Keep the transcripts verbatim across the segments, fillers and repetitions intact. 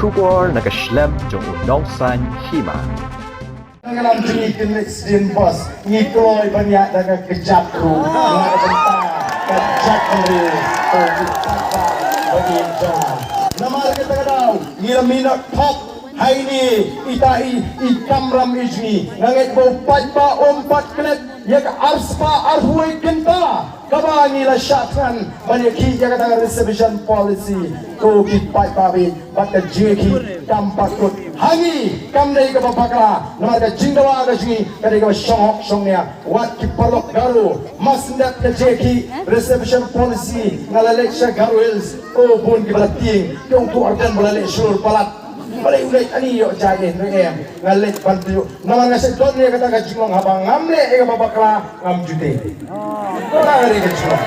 Khubor na ka shlem jong u nongsaiñ hima. Ngi lam jong ngi kynleit sdien bos, ngi kloi ban ïa da ka kjat ruh. Nga ka bynta ka jaitbynriew, ka bynta ba ngi ja. Namar kata ka daw ngi la minot thok. Haini ita i, i kamram i jong ngi. Nga ngeit ba u paidbah um pat klet ïa ka arspah arphew wei kynta kaba ngi la shah thngan ban ïakhih ïa kata ka reservation policy. Ko ki paidbah, bad ka jingïakhih kam pat kut ha ngi, kam dei kaba bakla. Namar ka jingdawa ka jong ngi ka dei kaba shong hok shong nia. Wat ki paralok Garo, mas ndat ka jingïakhih reservation policy. Nga la leit sha Garo Hills, o bun kiba la tieng, ki ong to arden ba la leit shlur palat. Balei u leit ani ïoh jai eh, ne em. Nga leit ban tu. Namar nga shu don ïa kata ka jinglong, haba ngam leh ïa kaba bakla ngam ju tei. Kata ka dei ka jinglong.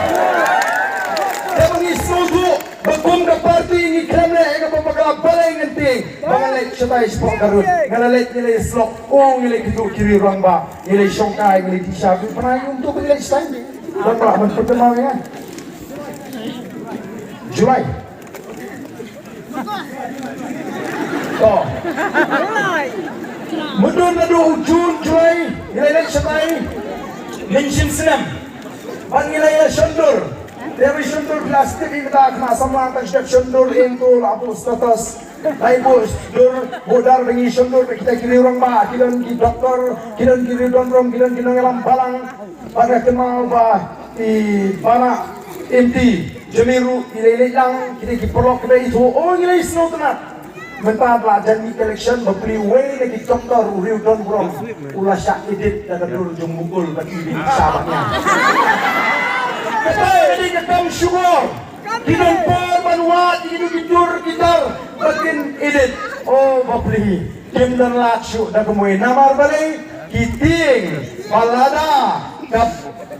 Te ba ngi sngewthuh ba kum ka party ngi khlem leh ïa kaba bakla, balei ngin tieng? Ba nga leit shatai shapoh ka rud. Nga la leit, ngi leit slok. Oh, ngi leit kynduh ki riew rangbah. Ngi leit shongkai, ngi leit dih sha. Ki pynai um tu, ngi leit shatai. Rangbah ban pynai ïa nga. July. To. Mudui naduh u Jun, July, ngi la leit shatai. Mynshem snem. Bad ngi la ïa shondur. Te ba shondur plastik ïa kata, khynnah samla tang step shondur ïa to la upload status. Lai buh dur, buh dar ba ngi shondur ba kita ki riew rangbah, ki don ki doktor, ki don ki riew donrong, ki don ki nongïalam balang. Bad nga kynmaw ba i Bana Imti Jamiru i leit leit lang, kita ki paralok kiba ithuh, oh, ngi leit sngewtynnat. Mynta ba la jan mih election, bapli uwei na ki doktor u riew donburom u la shah edit da ka dur jong Mukul ba ki dei sha ba nia. Kata ka dei ka kam shukor. Ki don por ban wad ïa kito ki dur ki dar ba kin edit. Oh bapli, kim don lad shuh da kumwei. Namar balei? Ki tieng ba lada ka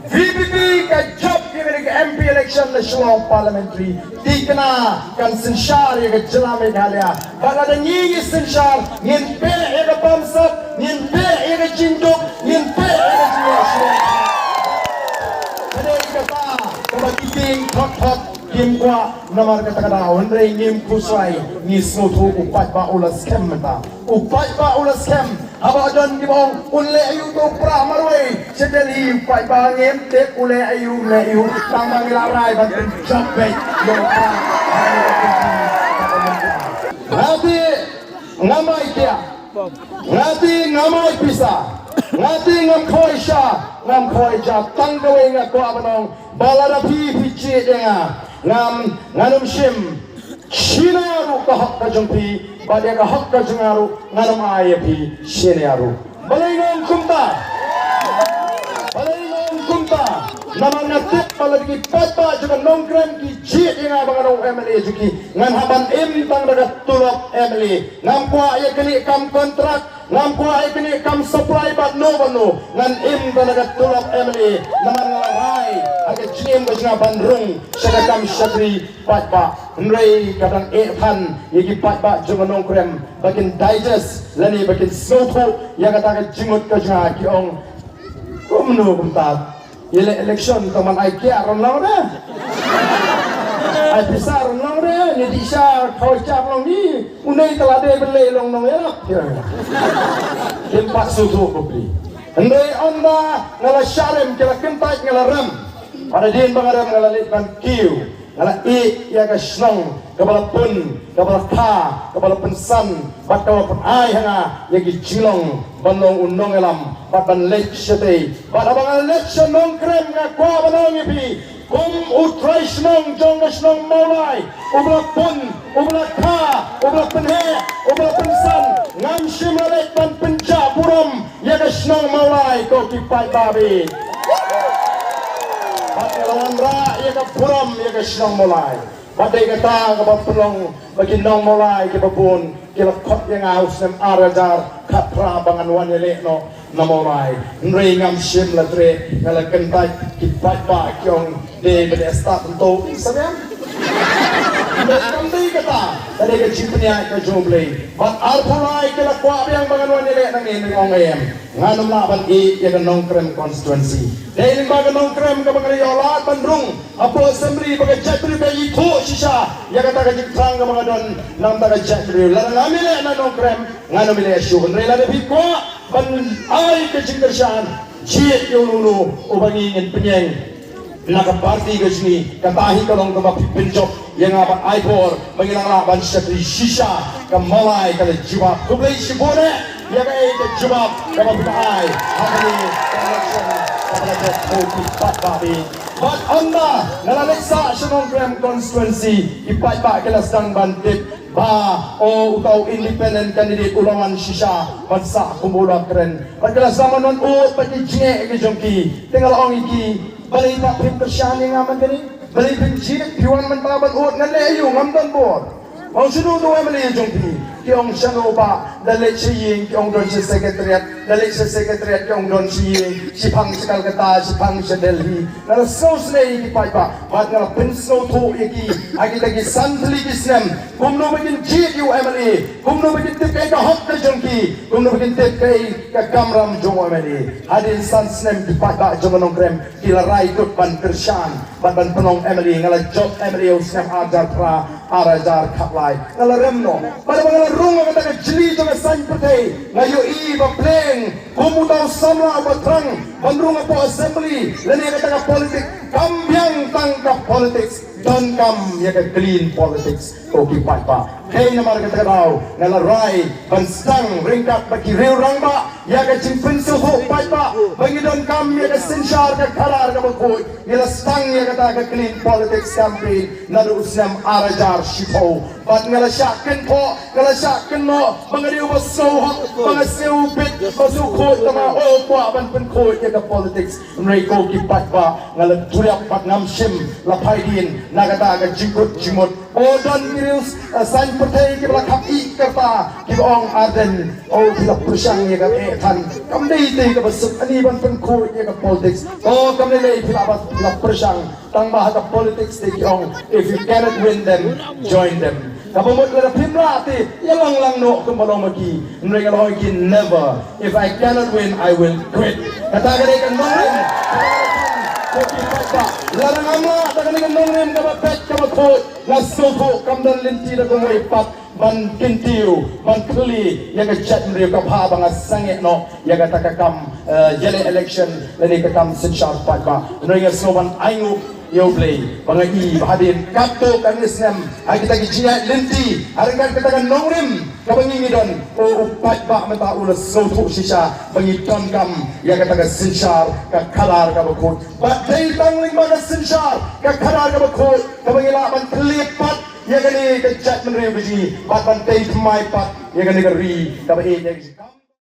V P P ka jop ïa kane ka M P election na Shillong Parliamentary, thikna kan synshar ïa ka jylla Meghalaya. Ba lada ngi ngi synshar, ngin peh ïa ka bamsap, ngin peh ïa ka jingduk, ngin peh ïa ka jingïasyllok. Ka dei kata kaba ki tieng thot thot kim kwah. Namar kata ka daw, hynrei ngim khuslai, ngi sngewthuh u paidbah u la skhem mynta. U paidbah u la skhem. Haba don kiba ong un leh aïu uto u prah marwei sha Delhi, u paidbah ngim tip u leh aïu, leh aïu. Tang ba ngi la rai ban pynjop beit ïa u prah. Nga te ngam ai kiad, nga te ngam ai pisa, nga te ngam khoi sha, ngam khoi ja. Tang kawei nga kwah ban ong, ba lada phi phi jied ïa nga, ngam, ngan ym shim shane ruh ka hok ka jong phi, bad ïa ka hok ka jong nga ruh ngan ym ai ïa phi shane ruh. Balei nga ong kumta? Balei nga ong kumta? Namar nga tip ba lada ki paidbah jong ka Nongkrem ki jied ïa nga ba ngan long M L A jong ki, ngan hap ban im tang da ka tulop M L A. Ngam kwah ïa kane ka kam kontrak, ngam kwah ïa kane ka kam supply bad no bad no, ngan im tang da ka tulop M L A. Namar nga la rai ha ka jingim ka jong nga ban rung sha ka kam shakri paidbah. Hynrei ka dang eh than ïa ki paidbah jong ka Nongkrem ba kin digest lane ba kin sngewthuh ïa kata ka jingmut ka jong nga, ki ong kumno kumta. Ïaleh election tang ban ai kiad rynnong re. Ai pisa rynnong re, ne dih sha khawai sha rynnong ni. Une te la dei ban leh long nongïarap. Kim pat sngewthuh bapli. Hynrei ynda nga la shah rem, ki la kyntait, nga la rem. Bad hadien ba nga rem nga la leit ban kiew. Nga la ïeh ïa ka shnong kaba la pun, kaba la kha, kaba la pynsan, bad kaba la pynai ha nga ïa ki jinglong ban long u nongïalam bad ban leit shatei. Bad haba nga leit sha Nongkrem nga kwah ban ong ïa phi, kum u trai shnong jong ka shnong Mawlai, uba la pun, uba la kha, uba la pynheh, uba la pynsan, ngam shym la leit ban pynjah burom ïa ka shnong Mawlai, ko ki paidbah. Bad nga la wanrah ïa ka burom ïa ka shnong Mawlai. Bad dei kata kaba pynlong ba ki nong Mawlai kiba bun ki la khot ïa nga ha u snem ar hajar khatphra ba ngan wan ïaleh noh na Mawlai. Hynrei ngam shym la treh, nga la kyntait, ki paidbah ki ong dei ba dei stad hynto. Sabian? Hynrei kam dei kata. Ka dei ka jingpynïaid ka jong U Blei. Bad arphew lai ki la kwah biang ba ngan wan ïaleh nangne, nga ong em. Ngan ym lah ban ïeh ïa ka Nongkrem constituency. Dei lyngba ka Nongkrem kaba nga la ïoh lad ban rung hapoh assembly, ba ka jaitbynriew ka ithuh shisha ïa kata ka jingthrang kaba nga don na ka bynta ka jaitbynriew. Lada ngam ïaleh na Nongkrem, ngan ym ïaleh shuh. Hynrei lada phi kwah ban ai ka jingkyrshan, jied ïa uno uno uba ngi ngin pynïeng na ka party ka jong ngi, kata hi ka long kaba pynjop ïa nga ban ai bor ba ngin nang lah ban shakri shisha. Ka Mawlai ka la jubab. Khublei shibun eh ïa kaei ka jubab kaba phi la ai ha kane ka election kaba la dep. Ko ki paidbah, bad ynda nga la leit sah sha Nongkrem constituency, ki paidbah ki la sdang ban tip ba, o, uta u independent candidate u la wan shisha ban sah kum u la kren. Bad ki la sdang ban wan ud bad ki jingeh ki jong ki. Te nga la ong ïa ki, balei pat phim kyrshan ïa nga man kane? Balei phim jied? Phi wan mynta ban ud, ngan leh aïu? Ngam don bor. Ong, shano uta u MLA jong phi? Ki ong, shano bah, da leit sha ïing, ki ong, don sha secretariat, da leit sha secretariat, ki ong, don sha ïing, shiphang sha Calcutta, shiphang sha Delhi. Nga la sngewsynei ïa ki paidbah bad nga la pynsngewthuh ïa ki ha kita ki san tylli ki snem, kumno ba kin jied ïa u MLA, kumno ba kin tip kaei ka hok ka jong ki, kumno ba kin tip kaei ka kamram jong u MLA. Hadien san snem ki paidbah jong ka Nongkrem ki la rai kut ban kyrshan bad ban pynlong MLA. Nga la jop MLA u snem ar hajar phra, ar hajar khatlai. Nga la rem noh. Bad haba nga la rung ha kata ka jylli jong ka saiñ pyrthei, nga ïohi ba pleng kum uta u samla uba thrang ban rung hapoh assembly lane kata ka politics, kam biang tang ka politics, donkam ïa ka clean politics, ko ki paidbah. Dei namar kata ka daw nga la rai ban sdang ryngkat bad ki riew rangbah ïa ka jingpynsngewthuh paidbah ba ngi donkam ïa ka synshar ka khadar kaba khuid. Ngi la sdang ïa kata ka clean politics campaign naduh u snem ar hajar shiphew. Bad nga la shah kynphoh, nga la shah kynnoh ba nga dei uba sngewhok, ba nga sngewbit, ba sngewkhuid, tangba u kwah ban pynkhuid ïa ka politics. Hynrei ko ki paidbah, nga la tulop bad ngam shim la phai dien na kata ka jingkut jingmut. O, don ki riew, eh, saiñ pyrthei kiba la khap ïa kata, kiba ong, Ardent, o, phi la pyrshang ïa ka eh than. Kam dei te kaba suk ani ban pynkhuid ïa ka politics. O, kam dei lei phi la ba, phi la pyrshang. Tangba ha ka politics te ki ong, if you cannot win them, join them. Kaba mut lada phim lah te ïalang lang noh kumba long ma ki. Hynrei nga la ong ïa ki, never. If I cannot win, I will quit. Kata ka dei ka nongrim. Ko ki paidbah, lada ngam lah da kane ka nongrim kaba beit kaba khuid, nga sngewthuh kam don lynti da kumwei pat ban kyntiew, ban khlieh ïa ka jaitbynriew. Ka bha ba nga sangeh noh ïa kata ka kam, eh, ïaleh election lane ka kam synshar paidbah. Hynrei nga sngew ban ainguh ïa U Blei ba nga i ba hadien katto katne snem ha kita ki jingïaid lynti, ha ryngkat kata ka nongrim kaba ngi ngi don, o, u paidbah mynta u la sngewthuh shisha ba ngi donkam ïa kata ka synshar ka khadar kaba khuid. Bad dei tang lyngba ka synshar ka khadar kaba khuid kaba ngi lah ban khlieh pat ïa kane ka jaitbynriew ka jong ngi bad ban tei thymmai pat ïa kane ka ri kaba ïeit ïa ka jong ngi.